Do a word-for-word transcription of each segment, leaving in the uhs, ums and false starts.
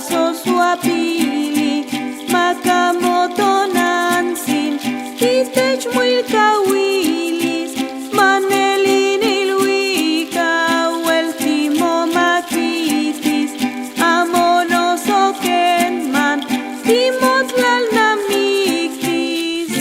so suapili, maka moto nansin, kitech muil kawilis, manelin ilwika, wel timo makitis, amo no soken man, timo tlal namiktis.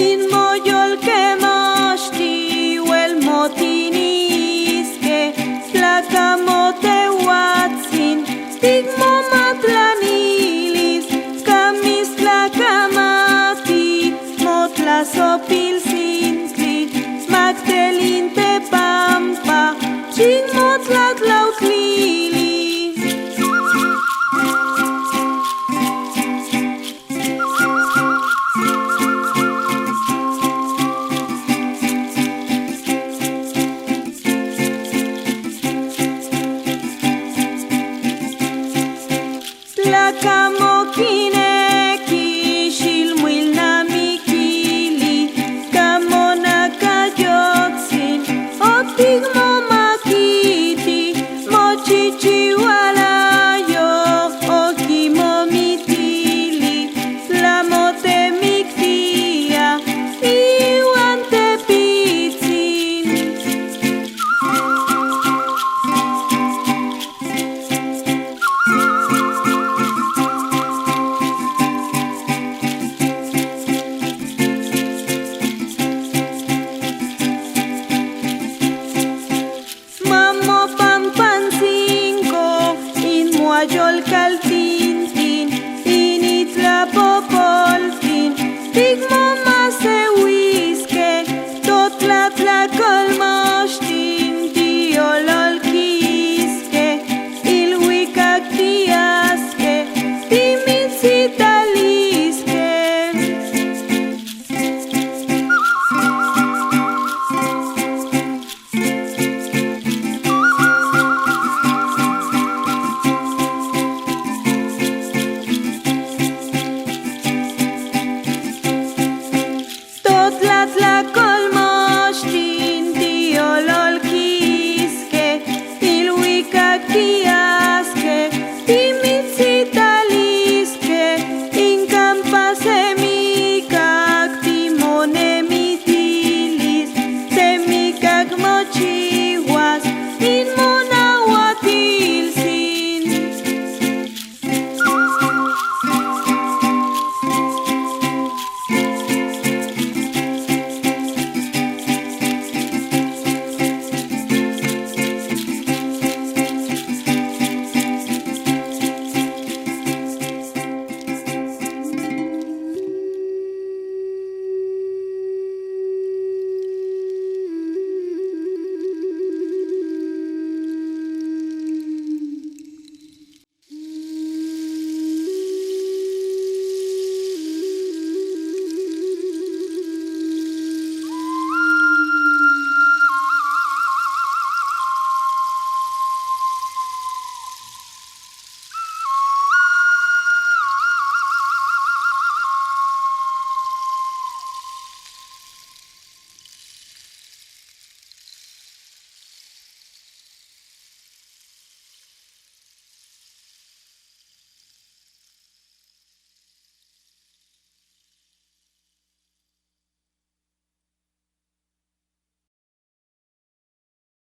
In moyol ke moshti, wel mo tiniske, tlaka mo te watsin, stik mo matlanilis, kamis tlaka mati, mo tla sopil sintli, maktelin te pampa, shin mo tla tlautlilis. Tlaka mo kine kishil muil namikili, kamo na kayotsin, otik mo makiti, mo chichi walayo, oki mo mitili, la mo te miktia, iwan te pitsin. Mamo pampan sinko, in moyol kal tintin, in itla popoltin, tik